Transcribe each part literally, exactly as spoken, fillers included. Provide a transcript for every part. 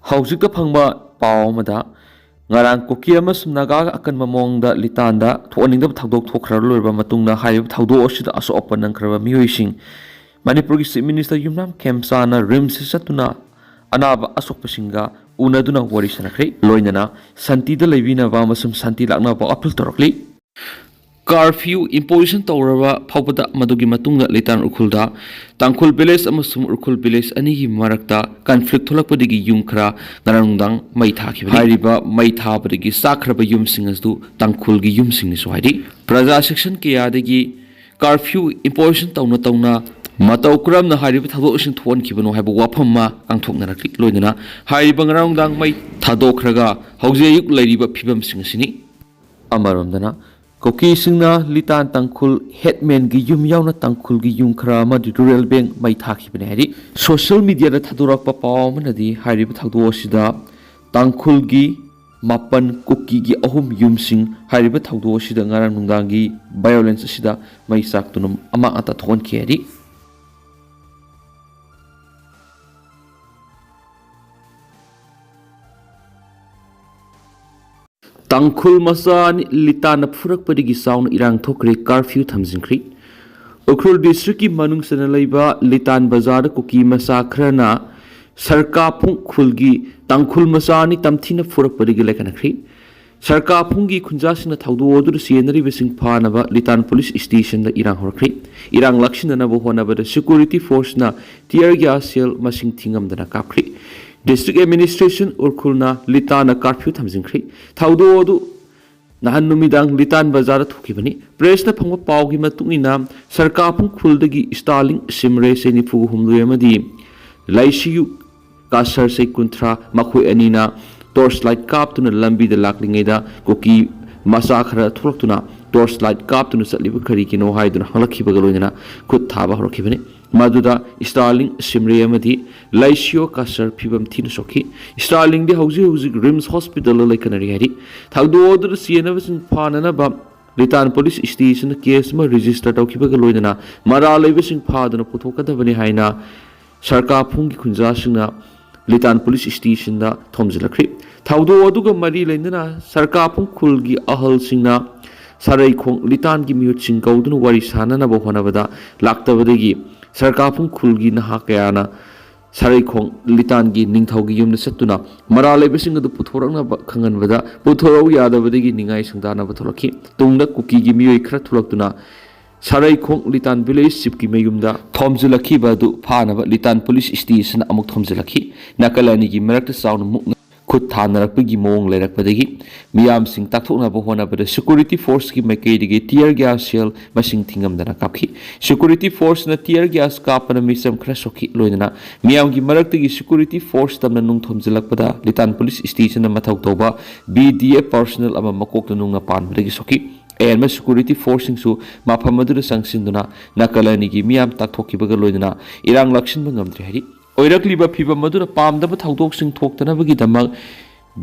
ꯍꯧꯖꯤꯛꯇ ꯐꯪꯕ ꯄꯥꯎ ꯑꯃꯗ, ꯉꯔꯥꯡ ꯀꯨꯀꯤ ꯑꯃꯁꯨꯡ ꯅꯥꯒꯥꯒ ꯑꯀꯟꯕ ꯃꯑꯣꯡꯗ ꯂꯤꯇꯥꯟꯗ ꯊꯣꯛꯍꯟꯅꯤꯡꯗꯕ ꯊꯧꯗꯣꯛ ꯊꯣꯛꯈ꯭ꯔ ꯂꯣꯏꯔꯕ ꯃꯇꯨꯡꯗ, ꯍꯥꯏꯔꯤꯕ ꯊꯧꯗꯣꯛ ꯑꯁꯤꯗ ꯑꯁꯣꯛ ꯑꯄꯟ ꯅꯪꯈ꯭ꯔꯕ ꯃꯤꯑꯣꯏꯁꯤꯡ ꯃꯅꯤꯄꯨꯔꯒꯤ Chief Minister ꯌꯨꯝꯅꯥꯝ ꯈꯦꯝꯆꯥꯅ RIMSꯇ ꯆꯠꯇꯨꯅ ꯑꯅꯥꯕ ꯑꯁꯣꯛꯄꯁꯤꯡꯒ ꯎꯅꯗꯨꯅ ꯋꯥꯔꯤ ꯁꯥꯅꯈ꯭ꯔꯦ꯫ ꯂꯣꯏꯅꯅ ꯁꯥꯟꯇꯤꯗ ꯂꯩꯕꯤꯅꯕ ꯑꯃꯁꯨꯡ ꯁꯥꯟꯇꯤ ꯂꯥꯛꯅꯕ ꯑꯄꯤꯜ ꯇꯧꯔꯛꯂꯤ꯫ Curfew imposition ꯇꯧꯔꯕ ꯐꯥꯎꯕꯗ, ꯃꯗꯨꯒꯤ ꯃꯇꯨꯡꯗ ꯂꯤꯇꯥꯟ ꯎꯈ꯭ꯔꯨꯜꯗ ꯇꯥꯡꯈꯨꯜ village ꯑꯃꯁꯨꯡ ꯎꯈ꯭ꯔꯨꯜ village ꯑꯅꯤꯒꯤ ꯃꯔꯛꯇ conflict ꯊꯣꯛꯂꯛꯄꯗꯒꯤ ꯌꯨꯝ ꯈꯔ ꯉꯔꯥꯡ ꯅꯨꯡꯗꯥꯡ ꯃꯩ ꯊꯥꯈꯤꯕꯅꯤ꯫ ꯍꯥꯏꯔꯤꯕ ꯃꯩ ꯊꯥꯕꯗꯒꯤ ꯆꯥꯛꯈ꯭ꯔꯕ ꯌꯨꯝꯁꯤꯡ ꯑꯗꯨ ꯇꯥꯡꯈꯨꯜꯒꯤ ꯌꯨꯝꯁꯤꯡꯅꯤꯁꯨ ꯍꯥꯏꯔꯤ꯫ ꯄ꯭ꯔꯖꯥ section ꯀꯌꯥꯗꯒꯤ curfew imposition ꯇꯧꯅ ꯇꯧꯅ ꯃꯇꯧ ꯀꯔꯝꯅ ꯍꯥꯏꯔꯤꯕ ꯊꯧꯗꯣꯛꯁꯤꯡ ꯊꯣꯛꯍꯟꯈꯤꯕꯅꯣ ꯍꯥꯏꯕ ꯋꯥꯐꯝ ꯑꯃ ꯄꯥꯡꯊꯣꯛꯅꯔꯛꯂꯤ꯫ ꯂꯣꯏꯅꯅ ꯍꯥꯏꯔꯤꯕ ꯉꯔꯥꯡ ꯅꯨꯡꯗꯥꯡ ꯃꯩ ꯊꯥꯗꯣꯛꯈ꯭ꯔꯒ ꯍꯧꯖꯤꯛ ꯑꯌꯨꯛ ꯂꯩꯔꯤꯕ ꯐꯤꯕꯝꯁꯤꯡ ꯑꯁꯤꯅꯤ꯫ ꯑꯃꯔꯣꯝꯗꯅ, ꯀꯨꯀꯤꯁꯤꯡꯅ ꯂꯤꯇꯥꯟ ꯇꯥꯡꯈꯨꯜ headmanꯒꯤ ꯌꯨꯝ ꯌꯥꯎꯅ ꯇꯥꯡꯈꯨꯜꯒꯤ ꯌꯨꯝ ꯈꯔ ꯑꯃꯗꯤ rural bank ꯃꯩ ꯊꯥꯈꯤꯕꯅꯤ ꯍꯥꯏꯔꯤ꯫ Social mediaꯗ ꯊꯥꯗꯣꯔꯛꯄ ꯄꯥꯎ ꯑꯃꯅꯗꯤ, ꯍꯥꯏꯔꯤꯕ ꯊꯧꯗꯣꯛ ꯑꯁꯤꯗ ꯇꯥꯡꯈꯨꯜꯒꯤ ꯃꯥꯄꯟ, ꯀꯨꯀꯤꯒꯤ ꯑꯍꯨꯝ ꯌꯨꯝꯁꯤꯡ, ꯍꯥꯏꯔꯤꯕ ꯊꯧꯗꯣꯛ ꯑꯁꯤꯗ ꯉꯔꯥꯡ ꯅꯨꯡꯗꯥꯡꯒꯤ violence ꯑꯁꯤꯗ ꯃꯩ ꯆꯥꯛꯇꯨꯅ ꯑꯃꯥꯡ ꯑꯇꯥ ꯊꯣꯛꯍꯟꯈꯤ ꯍꯥꯏꯔꯤ꯫ ꯇꯥꯡꯈꯨꯜ ꯃꯆꯥ ꯑꯅꯤ ꯂꯤꯇꯥꯟꯅ ꯐꯨꯔꯛꯄꯗꯒꯤ ꯆꯥꯎꯅ ꯏꯔꯥꯡ ꯊꯣꯛꯈ꯭ꯔꯦ, curfew ꯊꯝꯖꯤꯟꯈ꯭ꯔꯦ꯫ ꯎꯈ꯭ꯔꯨꯜ districtꯀꯤ ꯃꯅꯨꯡ ꯆꯟꯅ ꯂꯩꯕ ꯂꯤꯇꯥꯟ ꯕꯖꯥꯔꯗ ꯀꯨꯀꯤ ꯃꯆꯥ ꯈꯔꯅ ꯁꯔꯀꯥꯐꯨꯡ ꯈꯨꯜꯒꯤ ꯇꯥꯡꯈꯨꯜ ꯃꯆꯥ ꯑꯅꯤ ꯇꯝꯊꯤꯅ ꯐꯨꯔꯛꯄꯗꯒꯤ ꯂꯥꯏꯀꯠꯅꯈ꯭ꯔꯦ꯫ ꯁꯔꯀꯥꯐꯨꯡꯒꯤ ꯈꯨꯟꯖꯥꯁꯤꯡꯅ ꯊꯧꯗꯣꯛ ꯑꯗꯨꯗ ꯆꯦꯟꯅꯔꯤꯕꯁꯤꯡ ꯐꯥꯅꯕ ꯂꯤꯇꯥꯟ police stationꯗ ꯏꯔꯥꯡ ꯍꯧꯔꯛꯈ꯭ꯔꯦ꯫ ꯏꯔꯥꯡ ꯂꯥꯛꯁꯤꯟꯅꯅꯕ ꯍꯣꯠꯅꯕꯗ security forceꯅ tear gas shell ꯃꯁꯤꯡ ꯊꯤꯉꯝꯗꯅ ꯀꯥꯞꯈ꯭ꯔꯦ꯫ District administration ꯎꯈ꯭ꯔꯨꯜꯅ ꯂꯤꯇꯥꯟꯗ curfew ꯊꯝꯖꯤꯟꯈ꯭ꯔꯦ꯫ ꯊꯧꯗꯣꯛ ꯑꯗꯨ ꯅꯍꯥꯟ ꯅꯨꯃꯤꯗꯥꯡ ꯂꯤꯇꯥꯟ ꯕꯖꯥꯔꯗ ꯊꯣꯛꯈꯤꯕꯅꯤ꯫ Pressꯅ ꯐꯪꯕ ꯄꯥꯎꯒꯤ ꯃꯇꯨꯡ ꯏꯟꯅ, ꯁꯔꯀꯥꯐꯨꯡ ꯈꯨꯜꯗꯒꯤ ꯁ꯭ꯇꯥꯔꯂꯤꯡ ꯁꯤꯝꯔꯦ ꯆꯍꯤ ꯅꯤꯐꯨ ꯍꯨꯝꯗꯣꯏ ꯑꯃꯗꯤ ꯂꯩꯁꯤꯌꯨ ꯀꯥꯁꯔ ꯆꯍꯤ ꯀꯨꯟꯊ꯭ꯔꯥ, ꯃꯈꯣꯏ ꯑꯅꯤꯅ torch light ꯀꯥꯞꯇꯨꯅ ꯂꯝꯕꯤꯗ ꯂꯥꯛꯂꯤꯉꯩꯗ ꯀꯨꯀꯤ ꯃꯆꯥ ꯈꯔ ꯊꯣꯛꯂꯛꯇꯨꯅ torch light ꯀꯥꯞꯇꯨꯅ ꯆꯠꯂꯤꯕ ꯀꯔꯤꯒꯤꯅꯣ ꯍꯥꯏꯗꯨꯅ ꯍꯪꯂꯛꯈꯤꯕꯒ ꯂꯣꯏꯅꯅ ꯈꯨꯠ ꯊꯥꯕ ꯍꯧꯔꯛꯈꯤꯕꯅꯤ꯫ ꯃꯗꯨꯗ ꯁ꯭ꯇꯥꯔꯂꯤꯡ ꯁꯤꯝꯔꯦ ꯑꯃꯗꯤ ꯂꯩꯁꯤꯌꯣ ꯀꯥꯁꯔ ꯐꯤꯕꯝ ꯊꯤꯅ ꯁꯣꯛꯈꯤ꯫ ꯁ꯭ꯇꯥꯔꯂꯤꯡꯗꯤ ꯍꯧꯖꯤꯛ ꯍꯧꯖꯤꯛ RIMS hospitalꯗ ꯂꯩꯈꯠꯅꯔꯤ ꯍꯥꯏꯔꯤ꯫ ꯊꯧꯗꯣꯛ ꯑꯗꯨꯗ ꯆꯦꯟꯅꯕꯁꯤꯡ ꯐꯥꯅꯅꯕ ꯂꯤꯇꯥꯟ police stationꯗ case ꯑꯃ register ꯇꯧꯈꯤꯕꯒ ꯂꯣꯏꯅꯅ ꯃꯔꯥꯜ ꯂꯩꯕꯁꯤꯡ ꯐꯥꯗꯨꯅ ꯄꯨꯊꯣꯛꯀꯗꯕꯅꯤ ꯍꯥꯏꯅ ꯁꯔꯀꯥꯐꯨꯡꯒꯤ ꯈꯨꯟꯖꯥꯁꯤꯡꯅ ꯂꯤꯇꯥꯟ ꯄꯨꯂꯤꯁ ꯁ꯭ꯇꯦꯁꯟꯗ ꯊꯣꯝꯖꯤꯜꯂꯛꯈ꯭ꯔꯤ꯫ ꯊꯧꯗꯣꯛ ꯑꯗꯨꯒ ꯃꯔꯤ ꯂꯩꯅꯅ ꯁꯔꯀꯥꯐꯝ ꯈꯨꯜꯒꯤ ꯑꯍꯜꯁꯤꯡꯅ ꯁꯔꯩꯈꯣꯡ ꯂꯤꯇꯥꯟꯒꯤ ꯃꯤꯍꯨꯠꯁꯤꯡ ꯀꯧꯗꯨꯅ ꯋꯥꯔꯤ ꯁꯥꯅꯅꯕ ꯍꯣꯠꯅꯕꯗ ꯂꯥꯛꯇꯕꯗꯒꯤ ꯁꯔꯀꯥꯐꯝ ꯈꯨꯜꯒꯤ ꯅꯍꯥ ꯀꯌꯥꯅ ꯁꯔꯩꯈꯣꯡ ꯂꯤꯇꯥꯟꯒꯤ ꯅꯤꯡꯊꯧꯒꯤ ꯌꯨꯝꯗ ꯆꯠꯇꯨꯅ ꯃꯔꯥꯜ ꯂꯩꯕꯁꯤꯡ ꯑꯗꯨ ꯄꯨꯊꯣꯔꯛꯅꯕ ꯈꯪꯍꯟꯕꯗ ꯄꯨꯊꯣꯔꯛꯎ ꯌꯥꯗꯕꯗꯒꯤ ꯅꯤꯡꯉꯥꯏ ꯁꯪꯗꯥꯅꯕ ꯊꯣꯛꯂꯛꯈꯤ꯫ ꯇꯨꯡꯗ ꯀꯨꯀꯤꯒꯤ ꯃꯤꯑꯣꯏ ꯈꯔ ꯊꯣꯛꯂꯛꯇꯨꯅ ꯁꯔꯩꯈꯣꯡ ꯂꯤꯇꯥꯟ ꯚꯤꯂꯦꯖ ꯆꯤꯐꯀꯤ ꯃꯌꯨꯝꯗ ꯊꯣꯝꯖꯤꯜꯂꯛꯈꯤꯕ ꯑꯗꯨ ꯐꯥꯅꯕ ꯂꯤꯇꯥꯟ ꯄꯨꯂꯤꯁ ꯁ꯭ꯇꯦꯁꯟ ꯑꯃꯨꯛ ꯊꯣꯝꯖꯤꯜꯂꯛꯈꯤ꯫ ꯅꯥꯀꯜ ꯑꯅꯤꯒꯤ ꯃꯔꯛꯇ ꯆꯥꯎꯅ ꯃꯨꯛꯅ ꯈꯨꯠ ꯊꯥꯅꯔꯛꯄꯒꯤ ꯃꯑꯣꯡ ꯂꯩꯔꯛꯄꯗꯒꯤ ꯃꯤꯌꯥꯝꯁꯤꯡ ꯇꯥꯛꯊꯣꯛꯅꯕ ꯍꯣꯠꯅꯕꯗ ꯁꯦꯀ꯭ꯌꯨꯔꯤꯇꯤ ꯐꯣꯔꯁꯀꯤ ꯃꯥꯏꯀꯩꯗꯒꯤ ꯇꯤꯌꯔ ꯒ꯭ꯌꯥꯁ ꯁꯦꯜ ꯃꯁꯤꯡ ꯊꯤꯉꯝꯗꯅ ꯀꯥꯞꯈꯤ꯫ ꯁꯦꯀ꯭ꯌꯨꯔꯤꯇꯤ ꯐꯣꯔꯁꯅ ꯇꯤꯌꯔ ꯒ꯭ꯌꯥꯁ ꯀꯥꯞꯄꯅ ꯃꯤꯆꯝ ꯈꯔ ꯁꯣꯛꯈꯤ꯫ ꯂꯣꯏꯅꯅ ꯃꯤꯌꯥꯝꯒꯤ ꯃꯔꯛꯇꯒꯤ ꯁꯦꯀ꯭ꯌꯨꯔꯤꯇꯤ ꯐꯣꯔꯁ ꯇꯝꯅ ꯅꯨꯡ ꯊꯣꯝꯖꯤꯜꯂꯛꯄꯗ ꯂꯤꯇꯥꯟ ꯄꯨꯂꯤꯁ ꯁ꯭ꯇꯦꯁꯟꯗ ꯃꯊꯧ ꯇꯧꯕ ꯕꯤ ꯗꯤ ꯑꯦꯐ ꯄꯥꯔꯁꯣꯅꯦꯜ ꯑꯃ ꯃꯀꯣꯛꯇ ꯅꯨꯡꯅ ꯄꯥꯟꯕꯗꯒꯤ ꯁꯣꯛꯈꯤ꯫ ꯑꯍꯦꯟꯕ ꯁꯦꯀ꯭ꯌꯨꯔꯤꯇꯤ ꯐꯣꯔꯁꯁꯤꯡꯁꯨ ꯃꯐꯝ ꯑꯗꯨꯗ ꯆꯪꯁꯤꯟꯗꯨꯅ ꯅꯥꯀꯜ ꯑꯅꯤꯒꯤ ꯃꯤꯌꯥꯝ ꯇꯥꯛꯊꯣꯛꯈꯤꯕꯒ ꯂꯣꯏꯅꯅ ꯏꯔꯥꯡ ꯂꯥꯛꯁꯤꯟꯕ ꯉꯝꯗ꯭ꯔꯦ ꯍꯥꯏꯔꯤ꯫ ꯑꯣꯏꯔꯛꯂꯤꯕ ꯐꯤꯚꯝ ꯑꯗꯨꯅ ꯄꯥꯝꯗꯕ ꯊꯧꯗꯣꯛꯁꯤꯡ ꯊꯣꯛꯇꯅꯕꯒꯤꯗꯃꯛ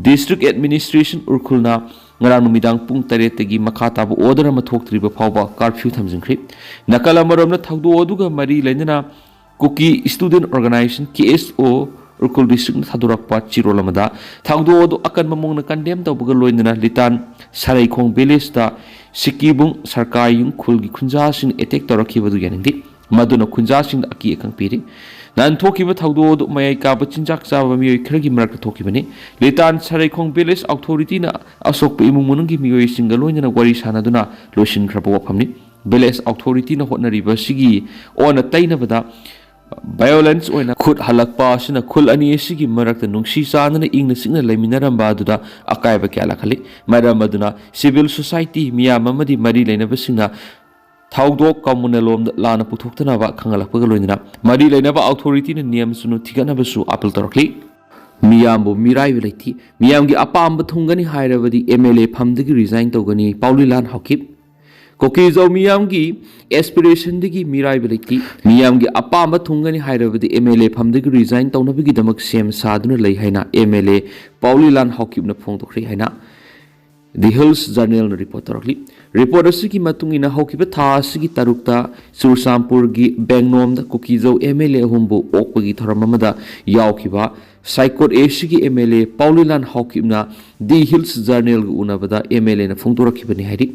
ꯗꯤꯁꯇ꯭ꯔꯤꯛ ꯑꯦꯗꯃꯤꯅꯤꯁꯇ꯭ꯔꯦꯁꯟ ꯎꯔꯈꯨꯜꯅ ꯉꯔꯥꯡ ꯅꯨꯃꯤꯗꯥꯡ ꯄꯨꯡ ꯇꯔꯦꯠꯇꯒꯤ ꯃꯈꯥ ꯇꯥꯕ ꯑꯣꯔꯗꯔ ꯑꯃ ꯊꯣꯛꯇ꯭ꯔꯤꯕ ꯐꯥꯎꯕ ꯀꯥꯔꯐ꯭ꯌꯨ ꯊꯝꯖꯤꯟꯈ꯭ꯔꯤ꯫ ꯅꯥꯀꯜ ꯑꯃꯔꯣꯝꯗ ꯊꯧꯗꯣꯛ ꯑꯗꯨꯒ ꯃꯔꯤ ꯂꯩꯅꯅ ꯀꯨꯀꯤ ꯁ꯭ꯇꯨꯗꯦꯟꯠ ꯑꯣꯔꯒꯅꯥꯏꯖꯦꯁꯟ, ꯀꯦ ꯑꯦꯁ ꯑꯣ, ꯎꯔꯈꯨꯜ ꯗꯤꯁꯇ꯭ꯔꯤꯛꯅ ꯊꯥꯗꯣꯔꯛꯄ ꯆꯦꯔꯣꯜ ꯑꯃꯗ ꯊꯧꯗꯣꯛ ꯑꯗꯨ ꯑꯀꯟꯕ ꯃꯑꯣꯡꯗ ꯀꯟꯗꯦꯝ ꯇꯧꯕꯒ ꯂꯣꯏꯅꯅ ꯂꯤꯇꯥꯟ ꯁꯔꯩꯈꯣꯡ ꯚꯤꯂꯦꯖꯇ ꯁꯤꯀꯤꯕꯨꯡ ꯁꯔꯀꯥꯔ ꯌꯨꯝ ꯈꯨꯜꯒꯤ ꯈꯨꯟꯖꯥꯁꯤꯡꯅ ꯑꯦꯇꯦꯛ ꯇꯧꯔꯛꯈꯤꯕ ꯑꯗꯨ ꯌꯥꯅꯤꯡꯗꯦ꯫ ꯃꯗꯨꯅ ꯈꯨꯟꯖꯥꯁꯤꯡꯗ ꯑꯀꯤ ꯑꯈꯪ ꯄꯤꯔꯤ꯫ ꯅꯍꯥꯟ ꯊꯣꯛꯈꯤꯕ ꯊꯧꯗꯣꯛ ꯑꯗꯨ ꯃꯌꯥꯏ ꯀꯥꯕ ꯆꯤꯟꯖꯥꯛ ꯆꯥꯕ ꯃꯤꯑꯣꯏ ꯈꯔꯒꯤ ꯃꯔꯛꯇ ꯊꯣꯛꯈꯤꯕꯅꯤ꯫ ꯂꯤꯇꯥꯟ ꯁꯔꯩꯈꯣꯡ ꯚꯤꯂꯦꯖ ꯑꯣꯊꯣꯔꯤꯇꯤꯅ ꯑꯁꯣꯛꯄ ꯏꯃꯨꯡ ꯃꯅꯨꯡꯒꯤ ꯃꯤꯑꯣꯏꯁꯤꯡꯒ ꯂꯣꯏꯅꯅ ꯋꯥꯔꯤ ꯁꯥꯅꯗꯨꯅ ꯂꯣꯏꯁꯤꯟꯈ꯭ꯔꯕ ꯋꯥꯐꯝꯅꯤ꯫ ꯚꯤꯂꯦꯖ ꯑꯣꯊꯣꯔꯤꯇꯤꯅ ꯍꯣꯠꯅꯔꯤꯕ ꯑꯁꯤꯒꯤ ꯑꯣꯟꯅ ꯇꯩꯅꯕꯗ ꯚꯥꯏꯑꯣꯂꯦꯟꯁ ꯑꯣꯏꯅ ꯈꯨꯠ ꯍꯜꯂꯛꯄ ꯑꯁꯤꯅ ꯈꯨꯜ ꯑꯅꯤ ꯑꯁꯤꯒꯤ ꯃꯔꯛꯇ ꯅꯨꯡꯁꯤ ꯆꯥꯟꯅꯅ ꯏꯪꯅ ꯆꯤꯛꯅ ꯂꯩꯃꯤꯟꯅꯔꯝꯕ ꯑꯗꯨꯗ ꯑꯀꯥꯏꯕ ꯀꯌꯥ ꯂꯥꯛꯍꯜꯂꯤ꯫ ꯃꯔꯝ ꯑꯗꯨꯅ ꯁꯤꯚꯤꯜ ꯁꯣꯁꯥꯏꯇꯤ ꯃꯤꯌꯥꯝ ꯑꯃꯗꯤ ꯃꯔꯤ ꯂꯩꯅꯕꯁꯤꯡꯅ ꯊꯧꯗꯣꯛ ꯀꯃꯨꯅꯦꯜ ꯂꯣꯝꯗ ꯂꯥꯟꯅ ꯄꯨꯊꯣꯛꯇꯅꯕ ꯈꯪꯍꯜꯂꯛꯄꯒ ꯂꯣꯏꯅꯅ ꯃꯔꯤ ꯂꯩꯅꯕ ꯑꯣꯊꯣꯔꯤꯇꯤꯅ ꯅꯤꯌꯝ ꯆꯨꯝꯅ ꯊꯤꯒꯠꯅꯕꯁꯨ ꯑꯥꯄꯤꯜ ꯇꯧꯔꯛꯂꯤ꯫ ꯃꯤꯌꯥꯝꯕꯨ ꯃꯤꯔꯥꯏꯕ ꯂꯩꯇꯦ꯫ ꯃꯤꯌꯥꯝꯒꯤ ꯑꯄꯥꯝꯕ ꯊꯨꯡꯒꯅꯤ ꯍꯥꯏꯔꯕꯗꯤ ꯑꯦꯝ ꯑꯦꯜ ꯑꯦ ꯐꯝꯗꯒꯤ ꯔꯤꯖꯥꯏꯟ ꯇꯧꯒꯅꯤ ꯄꯥꯎꯂꯤꯂꯥꯟ ꯍꯥꯎꯀꯤꯞ꯫ ꯀꯨꯀꯤꯖꯧ ꯃꯤꯌꯥꯝꯒꯤ ꯑꯦꯁꯄꯤꯔꯦꯁꯟꯗꯒꯤ ꯃꯤꯔꯥꯏꯕ ꯂꯩꯇꯦ꯫ ꯃꯤꯌꯥꯝꯒꯤ ꯑꯄꯥꯝꯕ ꯊꯨꯡꯒꯅꯤ ꯍꯥꯏꯔꯕꯗꯤ ꯑꯦꯝ ꯑꯦꯜ ꯑꯦ ꯐꯝꯗꯒꯤ ꯔꯤꯖꯥꯏꯟ ꯇꯧꯅꯕꯒꯤꯗꯃꯛ ꯁꯦꯝ ꯁꯥꯗꯨꯅ ꯂꯩ ꯍꯥꯏꯅ ꯑꯦꯝ ꯑꯦꯜ ꯑꯦ ꯄꯥꯎꯂꯤꯂꯥꯟ ꯍꯥꯎꯀꯤꯞꯅ ꯐꯣꯡꯗꯣꯛꯈ꯭ꯔꯦ ꯍꯥꯏꯅ The Hills Journalꯅ report ꯇꯧꯔꯛꯂꯤ꯫ Report ꯑꯁꯤꯒꯤ ꯃꯇꯨꯡ ꯏꯟꯅ, ꯍꯧꯈꯤꯕ ꯊꯥ ꯑꯁꯤꯒꯤ ꯇꯔꯨꯛꯇ ꯆꯨꯔꯆꯥꯟꯄꯨꯔꯒꯤ ꯕꯦꯡꯅꯣꯝꯗ ꯀꯨꯀꯤꯖꯧ M L A ꯑꯍꯨꯝꯕꯨ ꯑꯣꯛꯄꯒꯤ ꯊꯧꯔꯝ ꯑꯃꯗ ꯌꯥꯎꯈꯤꯕ ꯁꯥꯏꯀꯣꯠ ꯑꯦꯁꯤꯒꯤ M L A ꯄꯥꯎꯂꯤꯂꯥꯟ ꯍꯥꯎꯀꯤꯞꯅ The Hills Journalꯒ ꯎꯅꯕꯗ M L Aꯅ ꯐꯣꯡꯗꯣꯔꯛꯈꯤꯕꯅꯤ ꯍꯥꯏꯔꯤ꯫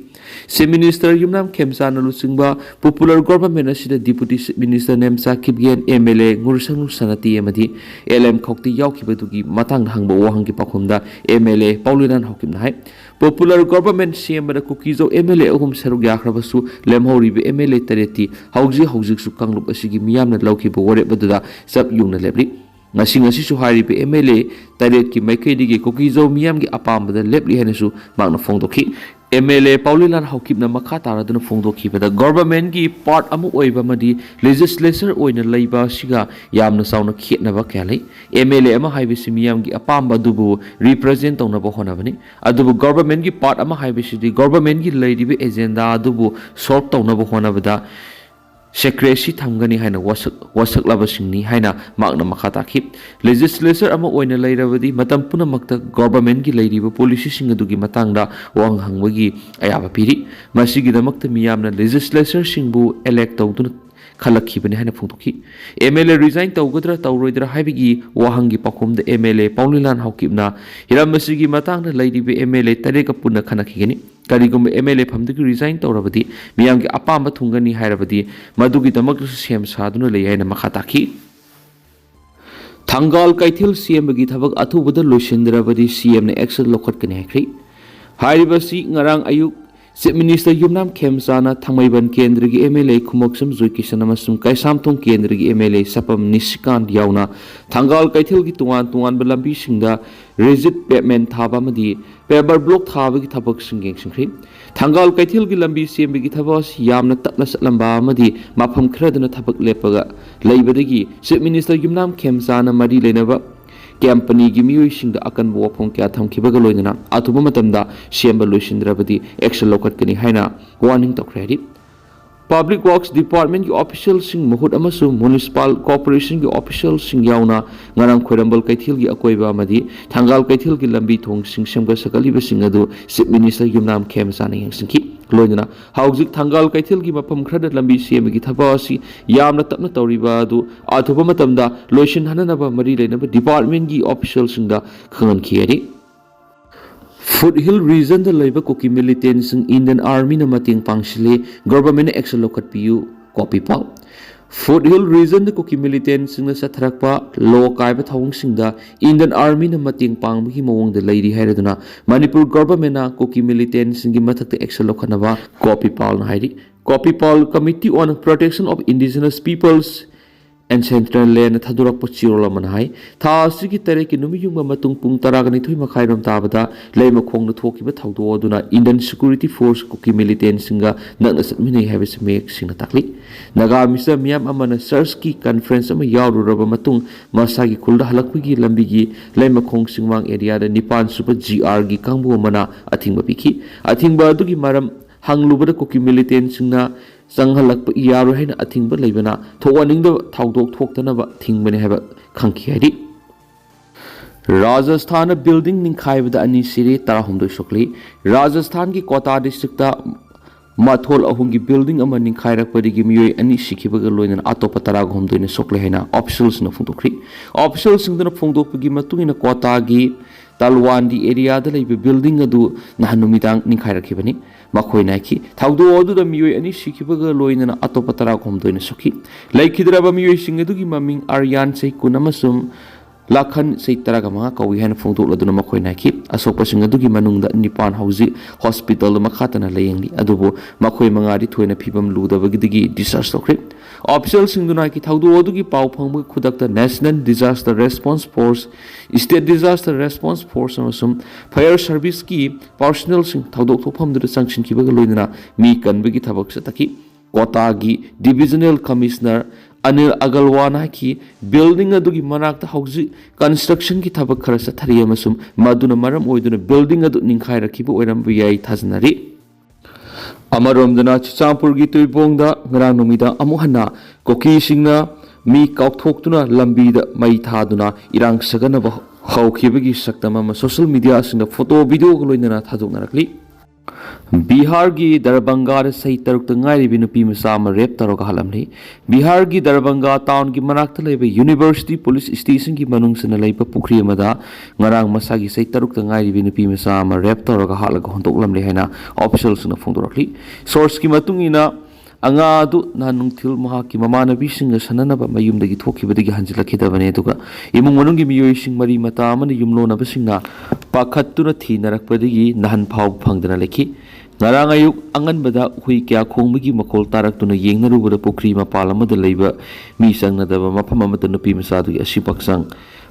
Chief Minister ꯌꯨꯝꯅꯥꯝ ꯈꯦꯝꯆꯥꯟꯅ ꯂꯨꯆꯤꯡꯕ popular government ꯑꯁꯤꯗ Deputy Chief Minister Nemcha Kipgen, M L A ꯉꯨꯔꯁꯪꯂꯨ ꯁꯅꯥꯇꯤ ꯑꯃꯗꯤ L M ꯈꯧꯇꯤ ꯌꯥꯎꯈꯤꯕꯗꯨꯒꯤ ꯃꯇꯥꯡꯗ ꯍꯪꯕ ꯋꯥꯍꯪꯒꯤ ꯄꯥꯎꯈꯨꯝꯗ M L A ꯄꯥꯎꯂꯤꯂꯥꯟ ꯍꯥꯎꯀꯤꯞꯅ high, popular government ꯁꯦꯝꯕꯗ ꯀꯨꯀꯤꯖꯧ M L A ꯑꯍꯨꯝ ꯁꯔꯨꯛ ꯌꯥꯈ꯭ꯔꯕꯁꯨ, ꯂꯦꯝꯍꯧꯔꯤꯕ M L A ꯇꯔꯦꯠꯇꯤ ꯍꯧꯖꯤꯛ ꯍꯧꯖꯤꯛꯁꯨ ꯀꯥꯡꯂꯨꯞ ꯑꯁꯤꯒꯤ ꯃꯤꯌꯥꯝꯅ ꯂꯧꯈꯤꯕ ꯋꯥꯔꯦꯞ ꯑꯗꯨꯗ ꯆꯞ ꯌꯨꯡꯅ ꯂꯦꯞꯂꯤ꯫ ꯉꯁꯤ ꯉꯁꯤꯁꯨ ꯍꯥꯏꯔꯤꯕ M L A ꯇꯔꯦꯠꯀꯤ ꯃꯥꯏꯀꯩꯗꯒꯤ ꯀꯨꯀꯤꯖꯧ ꯃꯤꯌꯥꯝꯒꯤ ꯑꯄꯥꯝꯕꯗ ꯂꯦꯞꯂꯤ ꯍꯥꯏꯅꯁꯨ ꯃꯍꯥꯛꯅ ꯐꯣꯡꯗꯣꯛꯈꯤ꯫ M L A ꯄꯥꯎꯂꯤꯂꯥꯟ ꯍꯥꯎꯀꯤꯞꯅ ꯃꯈꯥ ꯇꯥꯔꯗꯨꯅ ꯐꯣꯡꯗꯣꯛꯈꯤꯕꯗ, governmentꯒꯤ part ꯑꯃ ꯑꯣꯏꯕ ꯑꯃꯗꯤ legislature ꯑꯣꯏꯅ ꯂꯩꯕ ꯑꯁꯤꯒ ꯌꯥꯝꯅ ꯆꯥꯎꯅ ꯈꯦꯠꯅꯕ ꯀꯌꯥ ꯂꯩ꯫ M L A ꯑꯃ ꯍꯥꯏꯕꯁꯤ ꯃꯤꯌꯥꯝꯒꯤ ꯑꯄꯥꯝꯕ ꯑꯗꯨꯕꯨ represent ꯇꯧꯅꯕ ꯍꯣꯠꯅꯕꯅꯤ, ꯑꯗꯨꯕꯨ governmentꯒꯤ part ꯑꯃ ꯍꯥꯏꯕꯁꯤꯗꯤ governmentꯒꯤ ꯂꯩꯔꯤꯕ agenda ꯑꯗꯨꯕꯨ solve ꯇꯧꯅꯕ ꯍꯣꯠꯅꯕꯗ secrecy ꯊꯝꯒꯅꯤ ꯍꯥꯏꯅ ꯋꯥꯁꯛ-, ꯋꯥꯁꯛꯂꯕꯁꯤꯡꯅꯤ ꯍꯥꯏꯅ ꯃꯍꯥꯛꯅ ꯃꯈꯥ ꯇꯥꯈꯤ꯫ Legislature ꯑꯃ ꯑꯣꯏꯅ ꯂꯩꯔꯕꯗꯤ ꯃꯇꯝ ꯄꯨꯝꯅꯃꯛꯇ governmentꯒꯤ ꯂꯩꯔꯤꯕ policyꯁꯤꯡ ꯑꯗꯨꯒꯤ ꯃꯇꯥꯡꯗ ꯋꯥꯍꯪ ꯍꯪꯕꯒꯤ ꯑꯌꯥꯕ ꯄꯤꯔꯤ꯫ ꯃꯁꯤꯒꯤꯗꯃꯛꯇ ꯃꯤꯌꯥꯝꯅ legislatureꯁꯤꯡꯕꯨ elect ꯇꯧꯗꯨꯅ ꯈꯜꯂꯛꯈꯤꯕꯅꯤ ꯍꯥꯏꯅ ꯐꯣꯡꯗꯣꯛꯈꯤ꯫ M L A resign ꯇꯧꯒꯗ꯭ꯔꯥ ꯇꯧꯔꯣꯏꯗ꯭ꯔꯥ ꯍꯥꯏꯕꯒꯤ ꯋꯥꯍꯪꯒꯤ ꯄꯥꯎꯈꯨꯝꯗ M L A ꯄꯥꯎꯂꯤꯂꯥꯟ ꯍꯥꯎꯀꯤꯞꯅ ꯍꯤꯔꯝ ꯑꯁꯤꯒꯤ ꯃꯇꯥꯡꯗ ꯂꯩꯔꯤꯕ M L A ꯇꯔꯦꯠꯀ ꯄꯨꯟꯅ ꯈꯟꯅꯈꯤꯒꯅꯤ꯫ ꯀꯔꯤꯒꯨꯝꯕ M L A ꯐꯝꯗꯒꯤ resign ꯇꯧꯔꯕꯗꯤ ꯃꯤꯌꯥꯝꯒꯤ ꯑꯄꯥꯝꯕ ꯊꯨꯡꯒꯅꯤ ꯍꯥꯏꯔꯕꯗꯤ ꯃꯗꯨꯒꯤꯗꯃꯛꯇꯁꯨ ꯁꯦꯝ ꯁꯥꯗꯨꯅ ꯂꯩ ꯍꯥꯏꯅ ꯃꯈꯥ ꯇꯥꯈꯤ꯫ ꯊꯪꯒꯥꯜ ꯀꯩꯊꯦꯜ ꯁꯦꯝꯕꯒꯤ ꯊꯕꯛ ꯑꯊꯨꯕꯗ ꯂꯣꯏꯁꯤꯟꯗ꯭ꯔꯕꯗꯤ C Mꯅ action ꯂꯧꯈꯠꯀꯅꯤ ꯍꯥꯏꯈ꯭ꯔꯤ꯫ ꯍꯥꯏꯔꯤꯕ ꯑꯁꯤ ꯉꯔꯥꯡ ꯑꯌꯨꯛ Chief Minister ꯌꯨꯝꯅꯥꯝ ꯈꯦꯝꯆꯥꯅ ꯊꯥꯡꯃꯩꯕꯟ ꯀꯦꯟꯗ꯭ꯔꯒꯤ M L A ꯈꯨꯃꯣꯛꯁꯝ ꯖꯣꯏꯀꯤꯁꯟ ꯑꯃꯁꯨꯡ ꯀꯩꯁꯥꯝꯊꯣꯡ ꯀꯦꯟꯗ꯭ꯔꯒꯤ M L A ꯁꯄꯝ ꯅꯤꯁꯤꯀꯥꯟꯠ ꯌꯥꯎꯅ ꯊꯪꯒꯥꯜ ꯀꯩꯊꯦꯜꯒꯤ ꯇꯣꯉꯥꯟ ꯇꯣꯉꯥꯟꯕ ꯂꯝꯕꯤꯁꯤꯡꯗ rigid pavement ꯊꯥꯕ ꯑꯃꯗꯤ paver block ꯊꯥꯕꯒꯤ ꯊꯕꯛꯁꯤꯡ ꯌꯦꯡꯁꯤꯟꯈ꯭ꯔꯤ꯫ ꯊꯪꯒꯥꯜ ꯀꯩꯊꯦꯜꯒꯤ ꯂꯝꯕꯤ ꯁꯦꯝꯕꯒꯤ ꯊꯕꯛ ꯑꯁꯤ ꯌꯥꯝꯅ ꯇꯞꯅ ꯆꯠꯂꯝꯕ ꯑꯃꯗꯤ ꯃꯐꯝ ꯈꯔꯗꯅ ꯊꯕꯛ ꯂꯦꯞꯄꯒ ꯂꯩꯕꯗꯒꯤ Chief Minister ꯌꯨꯝꯅꯥꯝ ꯈꯦꯝꯆꯥꯅ ꯃꯔꯤ ꯂꯩꯅꯕ companyꯒꯤ ꯃꯤꯑꯣꯏꯁꯤꯡꯗ ꯑꯀꯟꯕ ꯋꯥꯐꯝ ꯀꯌꯥ ꯊꯝꯈꯤꯕꯒ ꯂꯣꯏꯅꯅ ꯑꯊꯨꯕ ꯃꯇꯝꯗ ꯁꯦꯝꯕ ꯂꯣꯏꯁꯤꯟꯗ꯭ꯔꯕꯗꯤ action ꯂꯧꯈꯠꯀꯅꯤ ꯍꯥꯏꯅ warning ꯇꯧꯈ꯭ꯔꯦ ꯍꯥꯏꯔꯤ꯫ Public Works Department ꯀꯤ official ꯁꯤꯡ, ꯃꯍꯨꯠ ꯑꯃꯁꯨꯡ Municipal Corporation ꯒꯤ official ꯁꯤꯡ ꯌꯥꯎꯅ ꯉꯔꯥꯡ ꯈ꯭ꯋꯥꯏꯔꯝꯕꯟ ꯀꯩꯊꯦꯜꯒꯤ ꯑꯀꯣꯏꯕ ꯑꯃꯗꯤ ꯊꯪꯒꯥꯜ ꯀꯩꯊꯦꯜꯒꯤ ꯂꯝꯕꯤ ꯊꯣꯡꯁꯤꯡ ꯁꯦꯝꯒꯠ ꯁꯥꯒꯠꯂꯤꯕꯁꯤꯡ ꯑꯗꯨ Chief Minister ꯌꯨꯝꯅꯥꯝ ꯈꯦꯝꯆꯥꯅ ꯌꯦꯡꯁꯤꯟꯈꯤ꯫ ꯂꯣꯏꯅꯅ ꯍꯧꯖꯤꯛ ꯊꯪꯒꯥꯜ ꯀꯩꯊꯦꯜꯒꯤ ꯃꯐꯝ ꯈꯔꯗ ꯂꯝꯕꯤ ꯁꯦꯝꯕꯒꯤ ꯊꯕꯛ ꯑꯁꯤ ꯌꯥꯝꯅ ꯇꯞꯅ ꯇꯧꯔꯤꯕ ꯑꯗꯨ ꯑꯊꯨꯕ ꯃꯇꯝꯗ ꯂꯣꯏꯁꯤꯟꯍꯟꯅꯅꯕ ꯃꯔꯤ ꯂꯩꯅꯕ department ꯀꯤ official ꯁꯤꯡꯗ ꯈꯪꯍꯟꯈꯤ ꯍꯥꯏꯔꯤ꯫ Foothill Region ꯗ ꯂꯩꯕ ꯀꯨꯀꯤ militant ꯁꯤꯡ Indian Army ꯅ ꯃꯇꯦꯡ ꯄꯥꯡꯁꯤꯜꯂꯤ, Government ꯅ action ꯂꯧꯈꯠꯄꯤꯌꯨ꯫ ꯀꯣꯄꯤ ꯄꯥꯎ꯫ Foothill Region ꯗ ꯀꯨꯀꯤ militant ꯁꯤꯡꯅ ꯆꯠꯊꯔꯛꯄ law ꯀꯥꯏꯕ ꯊꯧꯑꯣꯡꯁꯤꯡꯗ Indian Army ꯅ ꯃꯇꯦꯡ ꯄꯥꯡꯕꯒꯤ ꯃꯑꯣꯡꯗ ꯂꯩꯔꯤ ꯍꯥꯏꯔꯗꯨꯅ ꯃꯅꯤꯄꯨꯔ Government ꯅ ꯀꯨꯀꯤ militant ꯁꯤꯡꯒꯤ ꯃꯊꯛꯇ action ꯂꯧꯈꯠꯅꯕ ꯀꯣꯄꯤ ꯄꯥꯎꯅ ꯍꯥꯏꯔꯤ꯫ ꯀꯣꯄꯤ ꯄꯥꯎ꯫ Committee on Protection of Indigenous Peoples and Central Land ꯅ ꯊꯥꯗꯣꯔꯛꯄ ꯆꯦꯔꯣꯜ ꯑꯃꯅ ꯍꯥꯏ, ꯊꯥ ꯑꯁꯤꯒꯤ ꯇꯔꯦꯠꯀꯤ ꯅꯨꯃꯤꯠ ꯌꯨꯡꯕ ꯃꯇꯨꯡ ꯄꯨꯡ ꯇꯔꯥꯒ ꯅꯤꯊꯣꯏ ꯃꯈꯥꯏꯔꯣꯝ ꯇꯥꯕꯗ ꯂꯩꯃꯈꯣꯡꯗ ꯊꯣꯛꯈꯤꯕ ꯊꯧꯗꯣꯛ ꯑꯗꯨꯅ Indian Security Force ꯀꯨꯀꯤ militant ꯁꯤꯡꯒ ꯅꯛꯅ ꯆꯠꯃꯤꯟꯅꯩ ꯍꯥꯏꯕꯁꯤ ꯃꯌꯦꯛ ꯁꯦꯡꯅ ꯇꯥꯛꯂꯤ꯫ ꯅꯥꯒꯥ ꯃꯤꯆꯝ ꯃꯤꯌꯥꯝ ꯑꯃꯅ church ꯀꯤ conference ꯑꯃ ꯌꯥꯎꯔꯨꯔꯕ ꯃꯇꯨꯡ ꯃꯁꯥꯒꯤ ꯈꯨꯜꯗ ꯍꯜꯂꯛꯄꯒꯤ ꯂꯝꯕꯤꯒꯤ ꯂꯩꯃꯈꯣꯡ ꯆꯤꯡꯃꯥꯡ area ꯗ ꯅꯤꯄꯥꯟ ꯁꯨꯕ G R ꯒꯤ ꯀꯥꯡꯕꯨ ꯑꯃꯅ ꯑꯊꯤꯡꯕ ꯄꯤꯈꯤ꯫ ꯑꯊꯤꯡꯕ ꯑꯗꯨꯒꯤ ꯃꯔꯝ ꯍꯪꯂꯨꯕꯗ ꯀꯨꯀꯤ militant ꯁꯤꯡꯅ ꯆꯪꯍꯜꯂꯛꯄ ꯌꯥꯔꯣꯏ ꯍꯥꯏꯅ ꯑꯊꯤꯡꯕ ꯂꯩꯕꯅ ꯊꯣꯛꯍꯟꯅꯤꯡꯗꯕ ꯊꯧꯗꯣꯛ ꯊꯣꯛꯇꯅꯕ ꯊꯤꯡꯕꯅꯤ ꯍꯥꯏꯕ ꯈꯪꯈꯤ ꯍꯥꯏꯔꯤ꯫ ꯔꯥꯖꯁꯊꯥꯟꯗ building ꯅꯤꯡꯈꯥꯏꯕꯗ ꯑꯅꯤ ꯁꯤꯔꯦ, ꯇꯔꯥꯍꯨꯝꯗꯣꯏ ꯁꯣꯛꯂꯤ꯫ ꯔꯥꯖꯁꯊꯥꯟꯒꯤ ꯀꯣꯇꯥ district ꯇ ꯃꯊꯣꯜ ꯑꯍꯨꯝꯒꯤ building ꯑꯃ ꯅꯤꯡꯈꯥꯏꯔꯛꯄꯗꯒꯤ ꯃꯤꯑꯣꯏ ꯑꯅꯤ ꯁꯤꯈꯤꯕꯒ ꯂꯣꯏꯅꯅ ꯑꯇꯣꯞꯄ ꯇꯔꯥꯒ ꯍꯨꯝꯗꯣꯏꯅ ꯁꯣꯛꯂꯦ ꯍꯥꯏꯅ official ꯁꯤꯡꯅ ꯐꯣꯡꯗꯣꯛꯈ꯭ꯔꯤ꯫ Official ꯁꯤꯡꯗꯨꯅ ꯐꯣꯡꯗꯣꯛꯄꯒꯤ ꯃꯇꯨꯡ ꯏꯟꯅ ꯀꯣꯇꯥꯒꯤ ꯇꯜꯋꯥꯟꯗꯤ area ꯗ ꯂꯩꯕ building ꯑꯗꯨ ꯅꯍꯥꯟ ꯅꯨꯃꯤꯗꯥꯡ ꯅꯤꯡꯈꯥꯏꯔꯛꯈꯤꯕꯅꯤ꯫ ꯃꯈꯣꯏ ꯅꯥꯏꯈꯤ꯫ ꯊꯧꯗꯣꯛ ꯑꯗꯨꯗ ꯃꯤꯑꯣꯏ ꯑꯅꯤ ꯁꯤꯈꯤꯕꯒ ꯂꯣꯏꯅꯅ ꯑꯇꯣꯞꯄ ꯇꯔꯥꯍꯨꯝꯗꯣꯏꯅ ꯁꯣꯛꯈꯤ꯫ ꯂꯩꯈꯤꯗ꯭ꯔꯕ ꯃꯤꯑꯣꯏꯁꯤꯡ ꯑꯗꯨꯒꯤ ꯃꯃꯤꯡ ꯑꯔꯌꯥꯟ, ꯆꯍꯤ ꯀꯨꯟ, ꯑꯃꯁꯨꯡ ꯂꯥꯈꯟ, ꯆꯍꯤ ꯇꯔꯥꯒ ꯃꯉꯥ ꯀꯧꯏ ꯍꯥꯏꯅ ꯐꯣꯡꯗꯣꯛꯂꯗꯨꯅ ꯃꯈꯣꯏ ꯅꯥꯏꯈꯤ꯫ ꯑꯁꯣꯛꯄꯁꯤꯡ ꯑꯗꯨꯒꯤ ꯃꯅꯨꯡꯗ ꯅꯤꯄꯥꯟ ꯍꯧꯖꯤꯛ hospital ꯗ ꯃꯈꯥ ꯇꯥꯅ ꯂꯥꯌꯦꯡꯂꯤ, ꯑꯗꯨꯕꯨ ꯃꯈꯣꯏ ꯃꯉꯥꯗꯤ ꯊꯣꯏꯅ ꯐꯤꯕꯝ ꯂꯨꯗꯕꯒꯤꯗꯒꯤ discharge ꯇꯧꯈ꯭ꯔꯦ꯫ Official ꯁꯤꯡꯗꯨꯅ ꯍꯥꯏꯈꯤ, ꯊꯧꯗꯣꯛ ꯑꯗꯨꯒꯤ ꯄꯥꯎ ꯐꯪꯕꯒ ꯈꯨꯗꯛꯇ National Disaster Response Force, State Disaster Response Force ꯑꯃꯁꯨꯡ fire service ꯀꯤ personnel ꯁꯤꯡ ꯊꯧꯗꯣꯛ ꯊꯣꯛꯐꯝꯗꯨꯗ ꯆꯪꯁꯤꯟꯈꯤꯕꯒ ꯂꯣꯏꯅꯅ ꯃꯤ ꯀꯟꯕꯒꯤ ꯊꯕꯛ ꯆꯠꯊꯈꯤ꯫ ꯀꯣꯇꯥꯒꯤ Divisional Commissioner ꯑꯅꯤꯜ ꯑꯒꯔꯋꯥꯜꯅ ꯍꯥꯏꯈꯤ, building ꯑꯗꯨꯒꯤ ꯃꯅꯥꯛꯇ ꯍꯧꯖꯤꯛ construction ꯒꯤ ꯊꯕꯛ ꯈꯔ ꯆꯠꯊꯔꯤ ꯑꯃꯁꯨꯡ ꯃꯗꯨꯅ ꯃꯔꯝ ꯑꯣꯏꯗꯨꯅ building ꯑꯗꯨ ꯅꯤꯡꯈꯥꯏꯔꯛꯈꯤꯕ ꯑꯣꯏꯔꯝꯕ ꯌꯥꯏ ꯊꯥꯖꯅꯔꯤ꯫ ꯑꯃꯔꯣꯝꯗꯅ, ꯆꯨꯔꯆꯥꯟꯄꯨꯔꯒꯤ ꯇꯨꯏꯕꯣꯡꯗ ꯉꯔꯥꯡ ꯅꯨꯃꯤꯗꯥꯡ ꯑꯃꯨꯛ ꯍꯟꯅ ꯀꯨꯀꯤꯁꯤꯡꯅ ꯃꯤ ꯀꯥꯎꯊꯣꯛꯇꯨꯅ ꯂꯝꯕꯤꯗ ꯃꯩ ꯊꯥꯗꯨꯅ ꯏꯔꯥꯡ ꯁꯥꯒꯠꯅꯕ ꯍꯧꯈꯤꯕꯒꯤ ꯁꯛꯇꯝ ꯑꯃ ꯁꯣꯁꯤꯌꯦꯜ ꯃꯤꯗꯤꯌꯥꯁꯤꯡꯗ ꯐꯣꯇꯣ, ꯚꯤꯗꯤꯑꯣꯒ ꯂꯣꯏꯅꯅ ꯊꯥꯗꯣꯛꯅꯔꯛꯂꯤ꯫ ꯕꯤꯍꯥꯔꯒꯤ ꯗꯔꯕꯪꯒꯥꯗ ꯆꯍꯤ ꯇꯔꯨꯛꯇ ꯉꯥꯏꯔꯤꯕꯤ ꯅꯨꯄꯤ ꯃꯆꯥ ꯑꯃ ꯔꯦꯞ ꯇꯧꯔꯒ ꯍꯥꯠꯂꯝꯂꯤ꯫ ꯕꯤꯍꯥꯔꯒꯤ ꯗꯔꯕꯪꯒꯥ ꯇꯥꯎꯟꯒꯤ ꯃꯅꯥꯛꯇ ꯂꯩꯕ ꯌꯨꯅꯤꯚꯔꯁꯤꯇꯤ ꯄꯨꯂꯤꯁ ꯁ꯭ꯇꯦꯁꯟꯒꯤ ꯃꯅꯨꯡ ꯆꯟꯅ ꯂꯩꯕ ꯄꯨꯈ꯭ꯔꯤ ꯑꯃꯗ ꯉꯔꯥꯡ ꯃꯁꯥꯒꯤ ꯆꯍꯤ ꯇꯔꯨꯛꯇ ꯉꯥꯏꯔꯤꯕꯤ ꯅꯨꯄꯤ ꯃꯆꯥ ꯑꯃ ꯔꯦꯞ ꯇꯧꯔꯒ ꯍꯥꯠꯂꯒ ꯍꯨꯟꯗꯣꯛꯂꯝꯂꯦ ꯍꯥꯏꯅ ꯑꯣꯐꯤꯁꯤꯌꯦꯜꯁꯤꯡꯅ ꯐꯣꯡꯗꯣꯔꯛꯂꯤ꯫ ꯁꯣꯔꯁꯀꯤ ꯃꯇꯨꯡ ꯏꯟꯅ, ꯑꯉꯥꯡ ꯑꯗꯨ ꯅꯍꯥꯟ ꯅꯨꯡꯊꯤꯜ ꯃꯍꯥꯛꯀꯤ ꯃꯃꯥꯟꯅꯕꯤꯁꯤꯡꯒ ꯁꯥꯟꯅꯅꯕ ꯃꯌꯨꯝꯗꯒꯤ ꯊꯣꯛꯈꯤꯕꯗꯒꯤ ꯍꯟꯖꯤꯜꯂꯛꯈꯤꯗꯕꯅꯤ, ꯑꯗꯨꯒ ꯏꯃꯨꯡ ꯃꯅꯨꯡꯒꯤ ꯃꯤꯑꯣꯏꯁꯤꯡ, ꯃꯔꯤ ꯃꯇꯥ ꯑꯃꯗꯤ ꯌꯨꯝꯂꯣꯟꯅꯕꯁꯤꯡꯅ ꯄꯥꯈꯠꯇꯨꯅ ꯊꯤꯅꯔꯛꯄꯗꯒꯤ ꯅꯍꯟ ꯐꯥꯎꯕ ꯐꯪꯗꯅ ꯂꯩꯈꯤ꯫ ꯉꯔꯥꯡ ꯑꯌꯨꯛ ꯑꯉꯟꯕꯗ ꯍꯨꯏ ꯀꯌꯥ ꯈꯣꯡꯕꯒꯤ ꯃꯈꯣꯜ ꯇꯥꯔꯛꯇꯨꯅ ꯌꯦꯡꯅꯔꯨꯕꯗ ꯄꯨꯈ꯭ꯔꯤ ꯃꯄꯥꯜ ꯑꯃꯗ ꯂꯩꯕ ꯃꯤ ꯆꯪꯅꯗꯕ ꯃꯐꯝ ꯑꯃꯗ ꯅꯨꯄꯤ ꯃꯆꯥꯗꯨꯒꯤ ꯑꯁꯤ ꯍꯛꯆꯥꯡ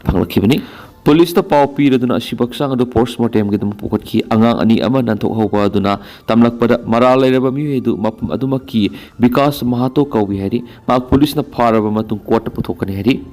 ꯐꯪꯂꯛꯈꯤꯕꯅꯤ꯫ ꯄꯨꯂꯤꯁꯇ ꯄꯥꯎ ꯄꯤꯔꯗꯨꯅ ꯑꯁꯤ ꯍꯛꯆꯥꯡ ꯑꯗꯨ ꯄꯣꯁꯃꯣꯔꯇꯦꯝꯒꯤꯗꯃꯛ ꯄꯨꯈꯠꯈꯤ꯫ ꯑꯉꯥꯡ ꯑꯅꯤ ꯑꯃ ꯅꯥꯟꯊꯣꯛꯍꯧꯕ ꯑꯗꯨꯅ ꯇꯝꯂꯛꯄꯗ, ꯃꯔꯥꯜ ꯂꯩꯔꯕ ꯃꯤꯑꯣꯏ ꯑꯗꯨ ꯃꯐꯝ ꯑꯗꯨꯃꯛꯀꯤ ꯕꯤꯀꯥꯁ ꯃꯍꯥꯇꯣ ꯀꯧꯏ ꯍꯥꯏꯔꯤ꯫ ꯃꯍꯥꯛ ꯄꯨꯂꯤꯁꯅ ꯐꯥꯔꯕ ꯃꯇꯨꯡ ꯀꯣꯔꯠꯇ ꯄꯨꯊꯣꯛꯀꯅꯤ ꯍꯥꯏꯔꯤ꯫